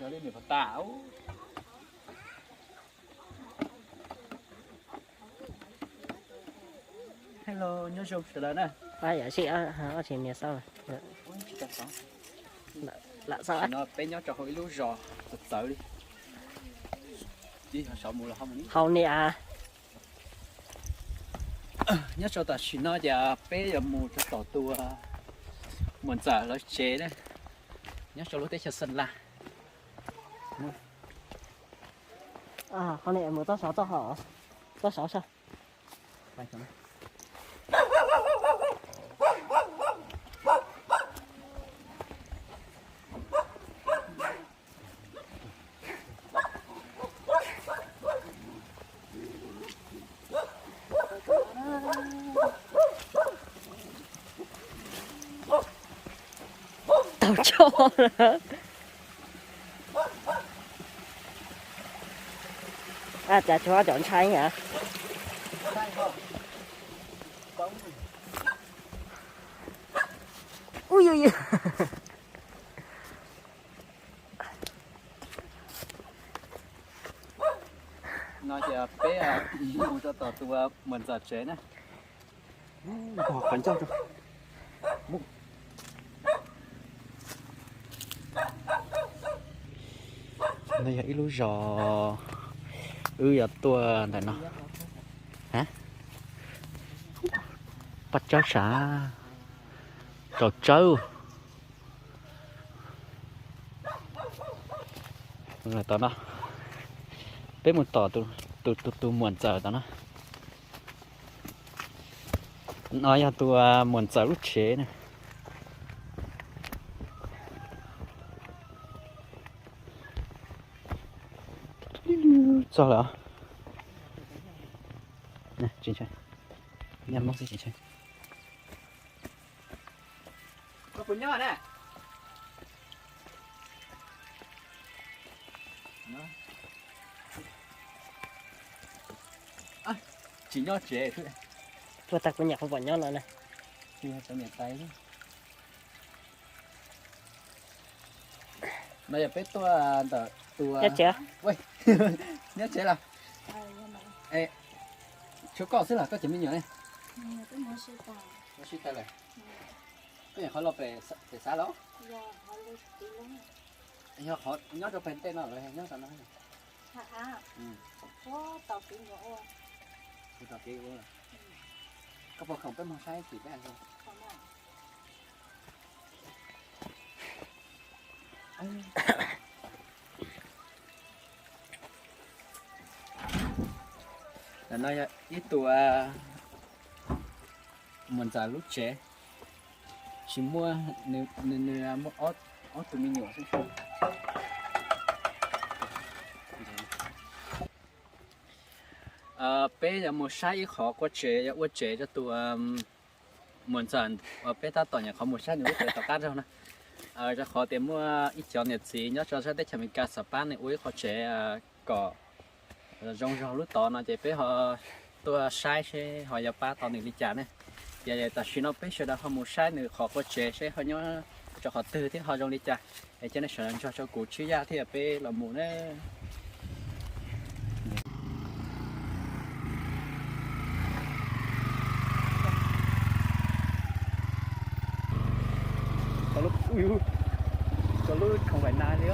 Li niam pog tas. Hello, nyob zoo sawv daws na. Yam sij, tsis nias xauj. Lam xauj. Tam sim no peb nyob rau hauv ib lub zos txawv txawv li. Haus niam. Nyob rau tam sim no ces peb yuav mus rau tom tus muam ntxawm lawv tsev na, nyob rau lub teb chaws Xeem Las. Mus txoj saud, txoj saud. Tau choj. Cas tshuav cov ntshai na. Ui, ui, ui. No ces peb mus rau tom tus muam ntxawm tsev na. Qhov ncauj. No yog ib lub zos wb yuav tuaj ntawm no. Paj tsawb sav, rau tsawb. Tom no, peb mus tom tus, tus muam ntxawm tom no. No yog tus muam ntxawm lub tsev na. Txog lawm. Tsis ntshai, niag Hmoob xwb tsis ntshai. Koj puas nyob na? Tsis nyob tsev. Puas tas kuv nyam puas pom nyob no na. Tsis yog cov niam tais. No yog peb tuaj ntawm tus, nyob tsev los? Tshuav koj xwb los koj cov me nyuam ne? Mus sib tag lawm. Koj nyuam qhuav los pem xav los? Yog qhov nyob rau pem tej no los nyob rau no? Kuv tos kev ua. Koj puas khoom peb mus saib tim peb zoo? Ntawm no yog ib tug muam ntxawm lub tsev, tsis muaj, nws muaj ob tug me nyuam xwb. Peb yuav mus saib ib qhov qua tsev, yuav ua tsev rau tus muam ntxawm uas peb tab tom nyuam qhuav mus saib nws lub tsev tom qab zog na. Rau qhov tias muaj ib cov niam txiv nyob rau sab teb chaws Amelikas xav pab nws ua ib qho tsev kom zoo zog lub tod no ces peb ho tuaj saib seb ho yuav pab tau nws li cas ne. Ces tam sim no peb sawv daws ho mus saib nws qhov qua tsev seb ho nyob rau qhov twg thiab ho zoo li cas. Es cov nej sawv daws nrog rau kuv Tswb Yaj thiab peb los mus na. Tau lub khoom pais na li.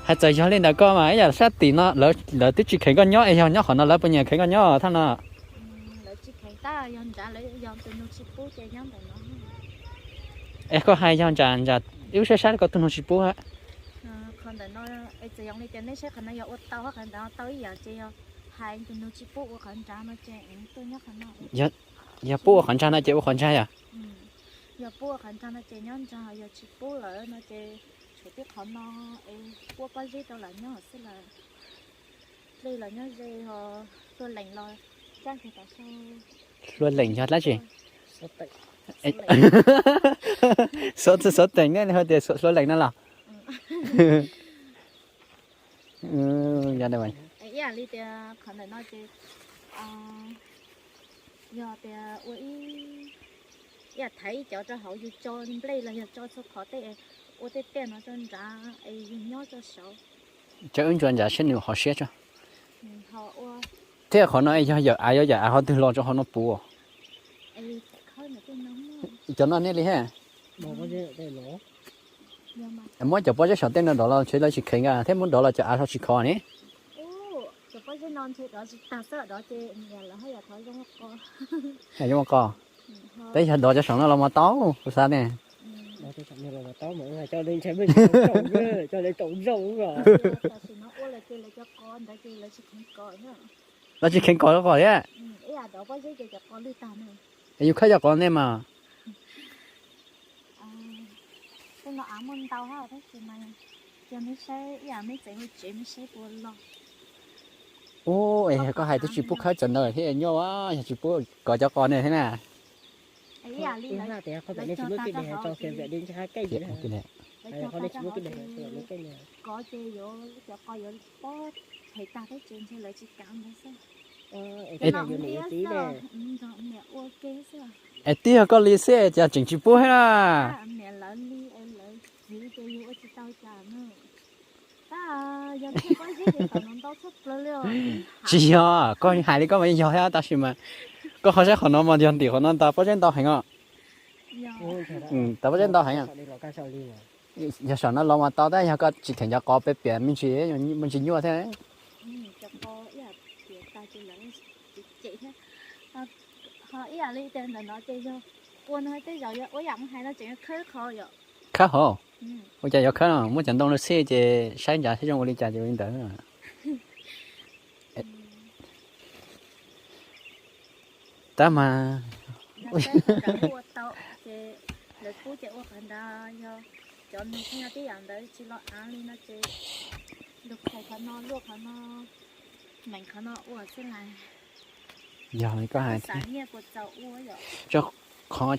Hais txawm yog li ntawd koj mas ib yam sab tim no lawv twb tsis kheev koj nyob es yog nyob qhov no lawv puas nyiam kheev koj nyob thaj no? Es koj hais yog ntsam ntsam wb saib saib koj tus nus tsis pub. Yog pub ua qhov ntsag no ces ua qhov ntsag yom? Hlua leem yog dab tsi? Xov teem ne ho tias hlua leem no los? Ib yam li tias qhov ntawm no ces yog tias ua ib, ib yam thaiv ib cov rau hauv yus tso nplej los yog tso txhua qhov tej, ua tej tiaj no rau nrad es yus nyob rau saud. Cov wb ntsuas ntsam seb nws hov siab tso. Thiab qhov no yog yawm av, yog yawm av qhov twg los rau qhov no puv? Cov no nej li he. Muab cov pob zeb saum tej no dov los ntshe lawv tsis kheev thiab, muab dov los cov av tsis khov ne. Zoo qos. Peb yog dov cov saum no los mas tau, kuv xav ne. Lawv tsis kheev kov qos thiab. Es yus khawb cov qos nej mas. Ub, es koj hais twb tsis pub khawb cov ntawd thiab nyuaj, yog tsis pub kov cov qos nej thiab na. Es twb yog koj li xwb cas tseem tsis pub thiab na. Tsis yog, koj hais li koj mas yeej yog thiab, tab sis mas koj qhov saib qhov no mas yog ntim qhov no tas pob zeb ntau heev os. Tas pob zeb ntau heev. Yog saum no los mas tau tab, yog koj tsis kheev cov qos peb piam me ntsis, me ntsis nyuaj thiab. Khawb hauv. Ua cas yuav khawb no, muab cov ntoo no xij ces saib ntshav seb zoo ua li cas ces ua li ntawd. Tab mas yog li koj hais, qhov